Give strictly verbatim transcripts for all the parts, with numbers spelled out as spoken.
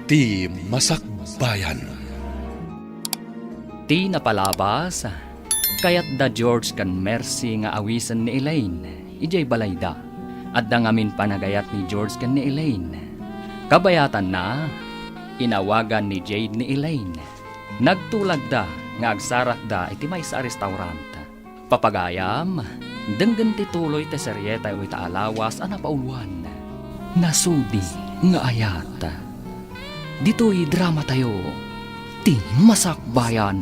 Ti Masakbayan. Ti napalabas, kayatda George ken Mercy nga awisen ni Elaine idiay balayda. Adda ngamin panagayat ni George ken ni Elaine. Kabayatanna, inawagan ni Jade ni Elaine. Nagtulagda nga agsarakda iti maysa a restaurant. Papagayam, denggen ti tuloy ti serietayo ita a lawas a napauluan, Nasudi nga Ayat. Ditoy dramatayo, Ti Masakbayan.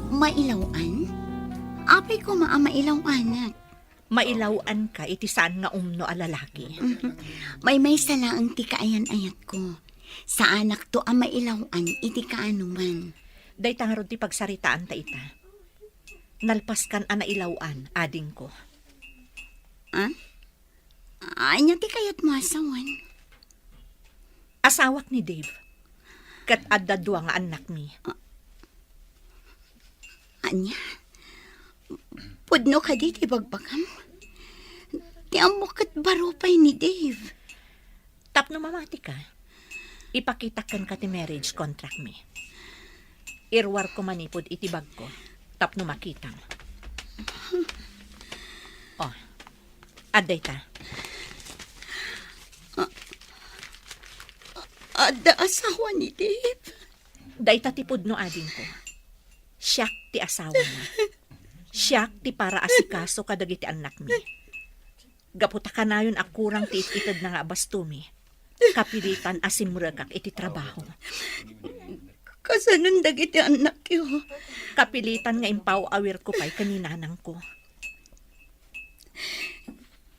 Mailaw-an? Apay koma a mailaw-anak? Mailaw-anka iti saan nga umno a lalaki. Maymaysa laeng ti kaayan-ayatko. Saanakto a mailaw-an iti kaanoman. Dayta ngarud ti pagsaritaanta ita. Nalpaskan a nailaw-an, adingko. Ah? Ania ti kayatmo a sawen? Asawak ni Dave. Ket adda dua nga annakmi. Ania? Pudno kadi ti bagbagam? Ti ammok ket baro pay ni Dave. Tapno mamatika, ipakitak kenka ti marriage contract mi. Iruarko manipud iti bagko tapno makitam. Oh, adda ita. Adda asawa ni Dave? Dayta ti pudno, adingko. Siak ti asawana. Siak ti para asikaso kadagiti annakmi. Gapu ta kanayon a kurang ti it-itedna nga abastomi, kapilitan a simrekak iti trabaho. Kasanon dagiti annakyo? Kapilitan nga impaw-awirko pay ken ni nanangko.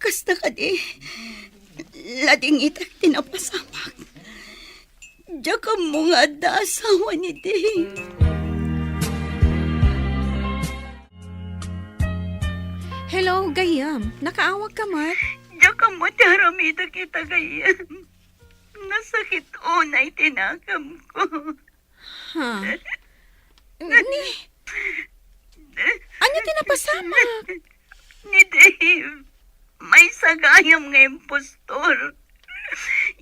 Kasta kadi, ladingitak ti napasamak. Diak ammo nga adda asawa ni Ding. Hello, gayyem. Nakaawag ka met? Diak ammo ti aramidek ita, gayyem. Nasakit unay ti nakamko. Ha? Ni, ania ti napasamak? Ni Dave, maysa gayam nga impostor.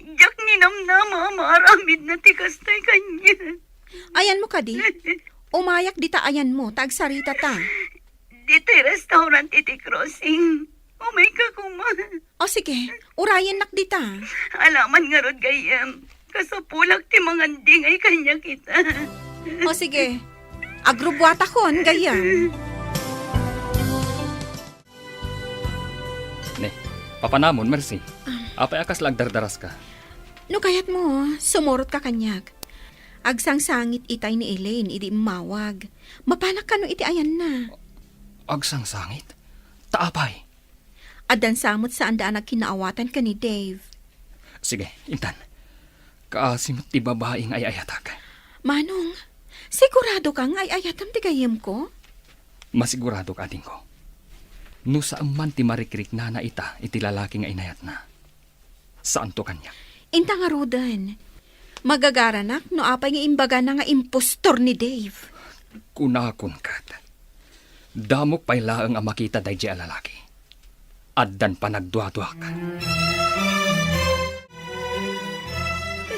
Diak ninamnama a maaramidna ti kastoy kaniak. Ayanmo kadi? Umayak dita ayanmo, ta agsaritata. Ditoy restaurant iti crossing. Umayka koma. O sige, urayennak dita. Alaman ngarud, gayyem. Kasapulak ti mangandingay kaniak ita. O sige, agrubuatakon, gayyem. Ne, papanamon, Mercy. Ah. Apay a kasla agdardaraska? No kayatmo, sumurotka kaniak. Agsangsangit itay ni Elaine idi immawag. Mapanak kano iti ayanna. Agsangsangit? Ta apay? Addan sa met saanda a nagkinaawatan ken ni Dave. Sige, intan. Kaasi met ti babai nga ay-ayatak. Manong, siguradoka nga ay-ayatam ti gayyemko? Masiguradok, adingko. No saan man ti marikriknana ita iti lalaki nga inayatna, saanto kaniak. Inta ngaruden, magagaranak no apay nga imbagana nga impostor ni Dave. Kunakon ket, damok pay laeng a makita daydiay a lalaki. Addan panagduaduak.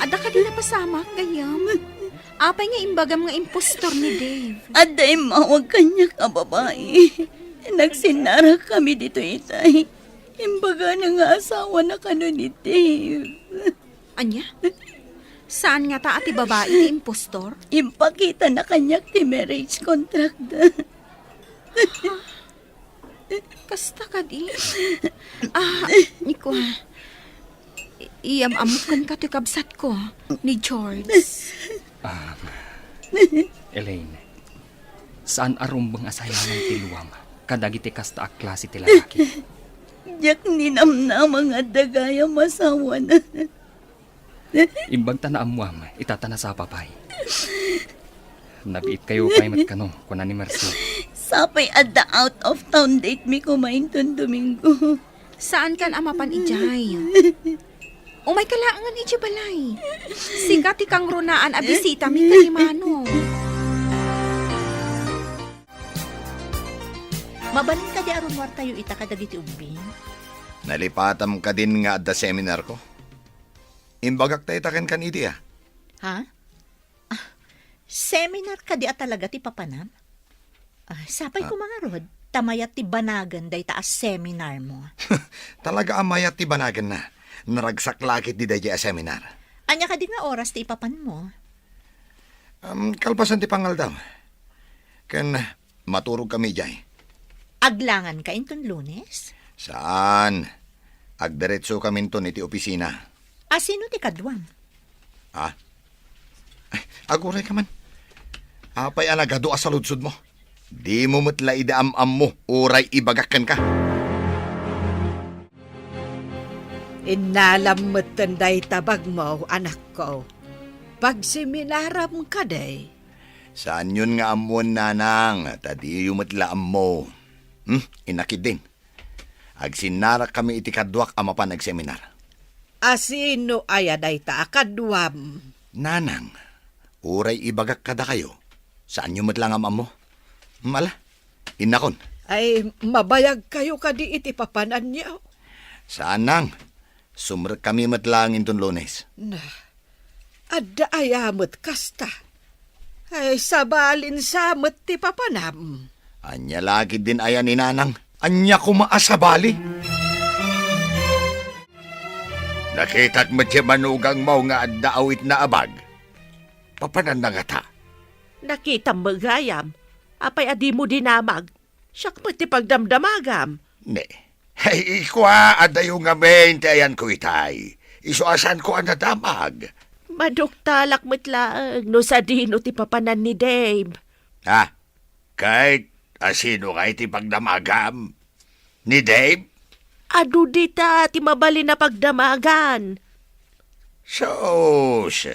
Adda kadi napasamak, gayyem? Apay nga imbagam nga impostor ni Dave? Adda immawag kaniak a babai. Nagsinnarakami ditoy itay. Imbagana nga asawana kano ni Dave. Ania? Saan ngata a ti babai ti impostor? Impakitana kaniak ti marriage contract da. Kasta kadi? Ah, ni kua. I-, iyam-amok kenka ti kabsatko, ni George. Ah, Elaine, saan a rumbeng a sayangan ti luam kadagiti kasta a klase ti lalaki. Diak ninamnama nga adda gayam asawana. Imbag ta naammuam, ita ta nasapa pay. Nabiitkayo pay met kano, kuna ni Mercy. Sapay adda out of town date mi koma inton Domingo. Saankan a mapan idiay. Umayka laengen idiay balay. Sika ti kangrunaan a bisitami ken ni Manong. Mabalin kadi a rummuartayo ita kadagiti ubbing? Nalipatam kadin nga adda seminarko? Imbagak dayta kenka ni Eddie, a. Ha? Ah, seminar kadi a talaga ti papanam? Ah, sapay Ah. koma ngarud, ta mayat ti banagen dayta a seminarmo. Talaga a mayat ti banagenna. Naragsak la ketdi daydiay a seminar. Ania kadi nga oras ti ipapanmo? Um, kalpasan ti pangaldaw. Ken maturogkami idiay. Aglanganka inton Lunes? Saan. Agdiretsokaminton iti opisina. A sino ti kaduam? Ah? Ay, agurayka man. Apay a nagadu a saludsodmo? Dimo met la idi am-ammo uray ibagak kenka. Innalam metten dayta bagmo, anakko. Pagseminaram kadi? Saanyon nga ammoen, nanang, ta diyo met la ammo. Hmm? Inakidin. Agsinnarakkami iti kaduak a mapan agseminar. A sino aya dayta a kaduam? Nanang, uray ibagak kadakayo, saanyo met la nga am-ammo. Mala, innakon. Ay, mabayagkayo kadi iti papananyo? Saan, nang. Sumrekkami met laeng inton Lunes. Na, adda aya met kasta? Ay, sabalin sa met ti papanam. Ania la ketdin aya ni nanang? Ania koma a sabali? Nakitak met ti manugangmo nga adda awitna a bag. Papananna ngata? Nakitam met gayam. Apay a dimo dinamag? Siak met ti pagdamdamagam. Ne. Ay, ikua, adayo ngamin ti ayanko itay. Isu a saanko a nadamag. Maduktalak met laeng no sadino ti papanan ni Dave. Ha? Ket asino ngay ti pagdamagam? Ni Dave? Adu dita ti mabalin a pagdamagan. Sus,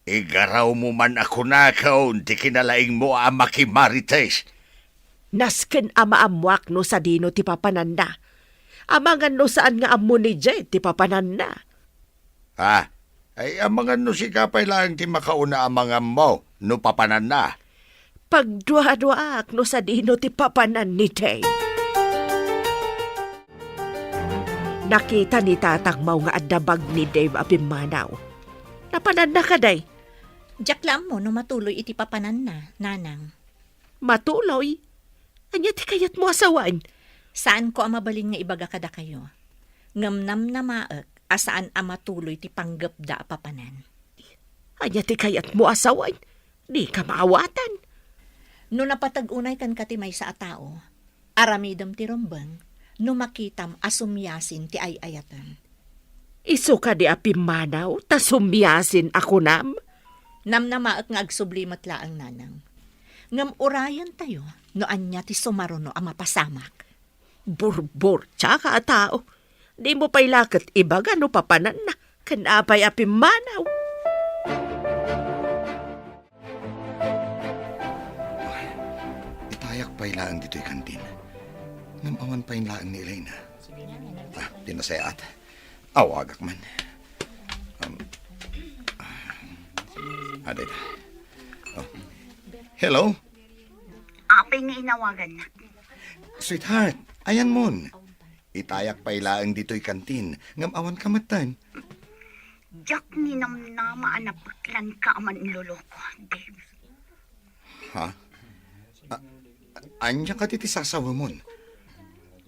igarawmo man a kunakon ti kinalaingmo a makimarites. Nasken a maammoak no sadino ti papananna. Amangan no saan nga ammo ni Jade ti papananna. Ah, ay amangan no sika pay laeng ti makauna a mangammo no papananna. Pagduaduaak no sadino ti papanan ni Dave. Nakita ni tatangmo nga adda bag ni Dave a pimmanaw. Napananna kadi? Diak la ammo no matuloy iti papananna, nanang. Matuloy? Ania ti kayatmo a sawen? Saanko a mabalin nga ibaga kadakayo. Ngem namnamaek a saan a matuloy ti panggepda a papanan. Ania ti kayatmo a sawen? Dika maawatan. No napateg unay kenka ti maysa a tao, aramidem ti rumbeng no makitam a sumiasin ti ay-ayatem. Isu kadi a pimmanaw ta sumiasin a kunam? Namnamaek nga agsubli met laeng, nanang. Ngem urayentayo no ania ti sumaruno a mapasamak. Burburtiaka a tao. Dimo pay la ket ibaga no papananna ken apay a pimmanaw. Itayak pay laeng ditoy kantin. Ngem awan pay laeng ni Elaine. Ah, ti nasayaat. Awagak man. Um, ah, adda. Oh. Hello? Apay nga inawagannak? Sweetheart, ayanmon. Itayak pay laeng ditoy kantin, ngem awanka metten. Diak ninamnama a napeklanka a manloloko, Dave. Ha? A-, ania kadi ti sasawemon?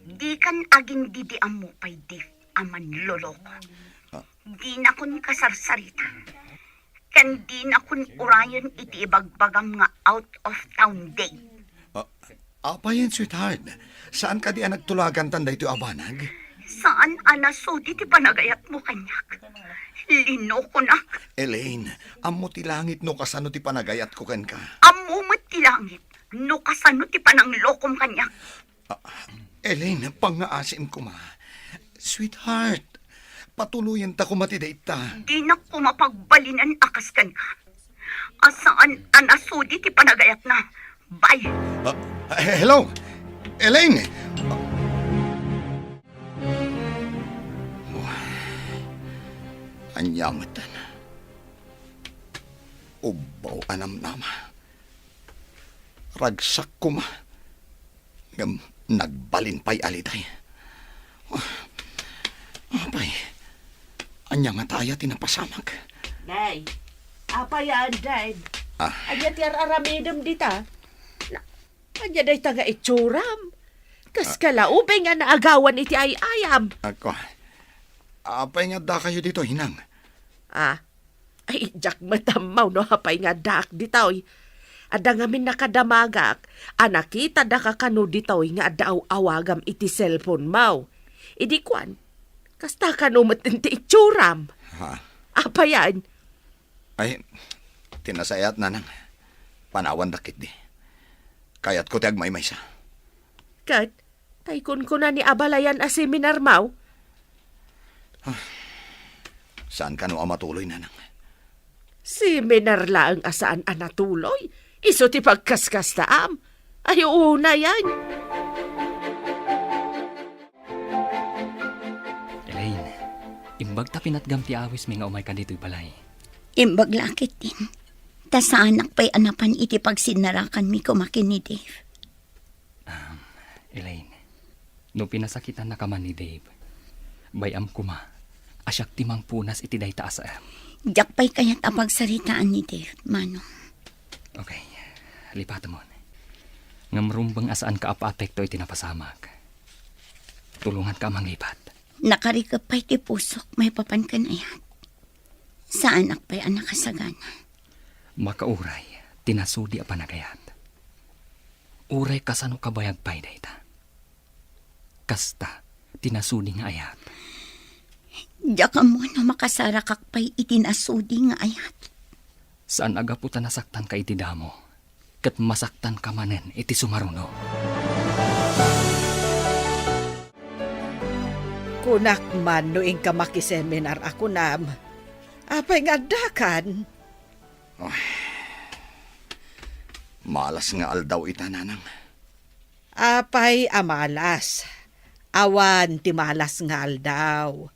Dikan agingdidiammo pay, Dave, a manloloko. Ah. Dinakon kasarsarita. Ken dinakon urayen iti ibagbagam nga out of town, Dave. Ah, apayen, sweetheart? Saan kadi a nagtulagantan daytoy a banag? Saan a nasudi ti panagayatmo kaniak? Linokonak. Elaine, ammo ti langit no kasano ti panagayatko kenka. Ammo met ti langit no kasano ti pananglokom kaniak. Ah, Elaine, pangngaasim koma. Sweetheart, patuloyenta koma ti dayta. Dinak koma pagbalinen a kas kenka. A saan a nasudi ti panagayatna. Bye. Ah, he-, hello? Elaine! Ania metten? Ubbaw a namnama. Ragsak koma. Ngem nagbalin pay a litay. Apay, Ania ngata aya ti napasamak? Nay, apay a, Anday? Ah. Ania ti ar-aramidem dita? Na, ania dayta nga itsuram? Kas Ah. kalaubing nga naagawan iti ay-ayam. Ako, apay nga addakayo ditoy, Nang? Ah, ay, diak met ammo no apay nga addaak ditoy. Adda ngamin nakadamagak a nakitada ka kano ditoy nga adda aw-awagam iti cellphone mo. Idi kuan, kasta kano met ti itsuram. Ha? Apayan? Ay, ti nasayaat, Nanang. Panawandak ketdi. Kayatko ti agmaymaysa. Ket, tay kunkuna ni abalayan a seminar mo? Ah, saan kano a matuloy, Nanang? Seminar laeng a saan a natuloy? Isu ti pagkaskastaam? Ay, unayan. Elaine, imbag ta pinatgam ti awismi nga umayka ditoy balay. Imbag la ketdin. Ta saanak pay a napan iti pagsinnarakanmi koma ken ni Dave. Um, Elaine, no pinasakitannaka man ni Dave, bay-am koma a siak ti mangpunas iti dayta a saem. Diak pay kayat a pagsaritaan ni Dave, Manong. Okay, lipatemon. Ngem rumbeng a saanka a paapekto iti napasamak. Tulonganka a manglipat. Nakarikep pay ti pusok maipapan ken ayat. Saanak pay a nakasagana. Makauray ti nasudi a panagayat. Uray kasano kabayag pay dayta. Kasta ti nasudi nga ayat. Diak ammo no makasarakak pay iti nasudi nga ayat. Saan a gapu ta nasaktanka iti damo, ket masaktanka manen iti sumaruno. Kunak man no inka makiseminar a kunam, apay nga addakan? Ay, malas nga aldaw ita, Nanang. Apay a malas? Awan ti malas nga aldaw.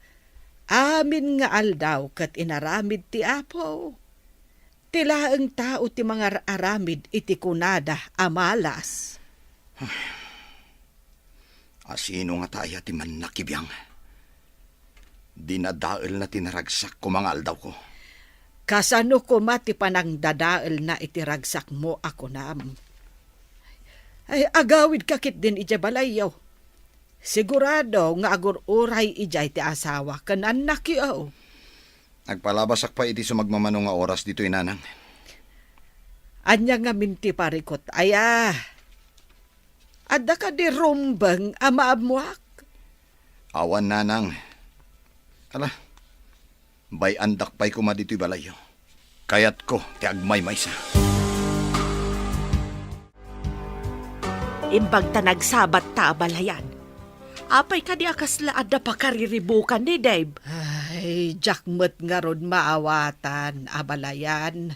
Amin nga aldaw ket inaramid ti Apo. Ti laeng tao ti mangar-aramid iti kunada a malas. Asino ngata aya ti mannakibiang? Dinadaelna ti naragsak koma nga aldawko. Kasano koma ti panangdadaelna iti ragsakmo a kunam? Ay, agawidka ketdin idiay balayyo. Sigurado nga agur-uray idiay ti asawa ken annakyo. Agpalabasak pay iti sumagmamano nga oras ditoy, Nanang. Ania ngamin ti parikut aya? Adda kadi rumbeng a maammoak? Awan, Nanang. Ala, bay-andak pay koma ditoy balayyo. Kayatko ti agmaymaysa. Imbag ta nagsabat ta abalayan. Apay kadi a kasla adda pakariribukan ni Dave? Ay, diak met ngarud maawatan, abalayan.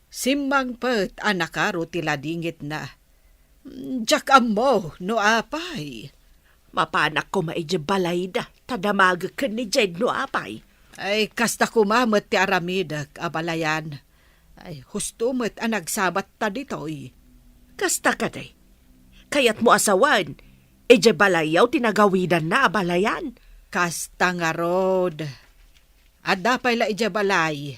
Simmangpet a nakaro ti ladingitna. Diak ammo no apay. Mapanak koma idiay balayda, ta damagek ken ni Jade no apay. Ay, kasta koma met ti aramidek, abalayan. Ay, husto met a nagsabat ta ditoy. Kasta kadi? Kayatmo a sawen, idiay balayyo ti nagawidanna, abalayan? Kasta ngarud. Adda pay la idiay balay.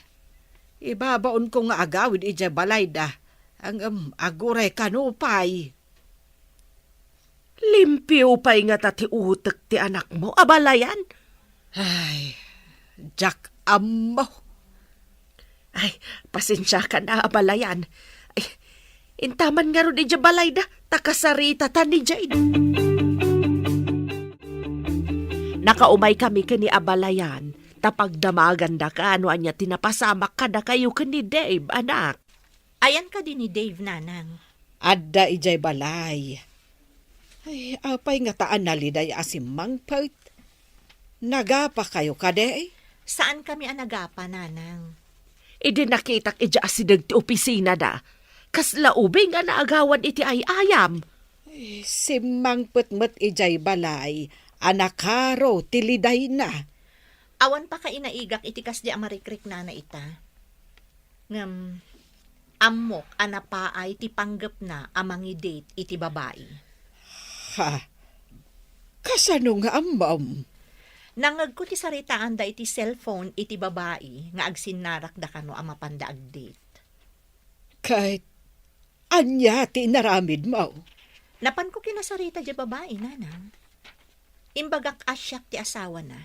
Ibabaonko nga agawid idiay balayda. Ngem, aguray kano pay. Limpio pay ngata ti utek ti anakmo, abalayan? Ay, diak ammo. Ay, pasensiakan a, abalayan. Ay, intaman ngarud idiay balayda, ta kasaritata ni Jade. Nakaumaykami ken ni abalayan, ta pagdamagandaka no ania ti napasamak kadakayo ken ni Dave, anak. Ayan kadi ni Dave, nanang? Adda idiay balay. Ay, apay ngata a naliday a simmangpet? Nagapakayo kadi? Saankami a nagapa, nanang. Idi nakitak idiay asideg ti opisinada, kasla ubing a naagawan iti ay-ayam. Ay, simmangpet met idiay balay a nakaro ti lidayna. Awan pakainaigak iti kasdi a marikriknana ita. Ngem, ammok a napaay ti panggepna a mangi-date iti babai. Ha? Kasano nga ammom? Nangngegko ti saritaanda iti cellphone iti babai nga agsinnarakda kano a mapanda ag-date. Ket ania ti inaramidmo? Napanko kinasarita diay babai, nanang. Imbagak a siak ti asawana,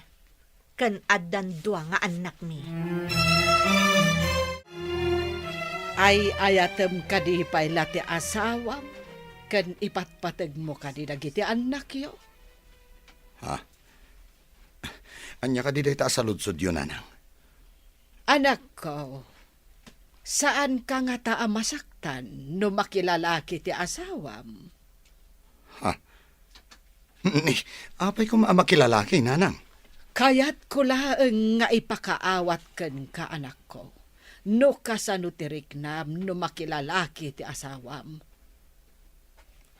ken addan dua nga annakmi. Ay-ayatem kadi pay la ti asawam ken ipatpategmo kadi dagiti annakyo? Ha? Ania kadi dayta a saludsodyo, nanang? Anakko, saanka ngata a masaktan no makilalaki ti asawam? Ha? Ni, apay koma a makilalaki, nanang? Kayatko laeng nga ipakaawat kenka, anakko, no kasano ti riknam no makilalaki ti asawam.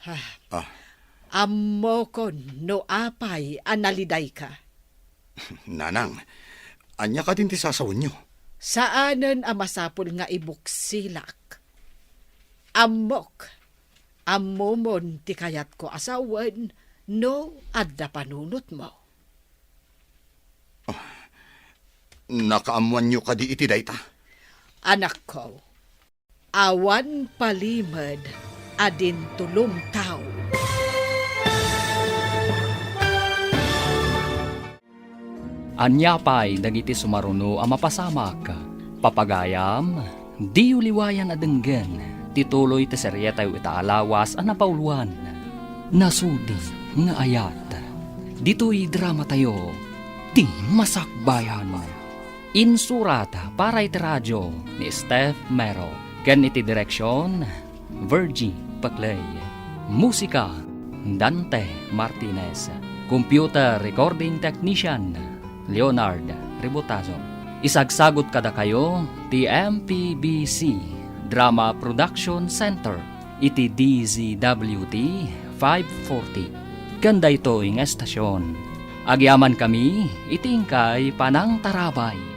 Ah. Ah. Ammokon no apay a nalidayka. Nanang, ania kadin ti sasawenyo? Saanen a masapul nga ibuksilak. Ammok, ammomon ti kayatko a sawen no adda panunotmo. Ah, nakaammoanyo kadi iti dayta? Anakko, awan palimed a dintulong tao. Ania pay dagiti sumaruno a mapasamak? Papagayam, diyo liwayan a denggen ti tuloy ti serietayo ita a lawas a napauluan, Nasudi nga Ayat. Ditoy dramatayo, Ti Masakbayan. Insurat para iti radio ni Steph Mero ken iti direksion, Virgie Paclay. Musika, Dante Martinez. Computer recording technician, Leonard Ributazo. Isagsagut kadakayo ti M P B C Drama Production Center iti D Z W T five forty. Ken daytoy nga estasion, agyamankami iti inkay panangtarabay.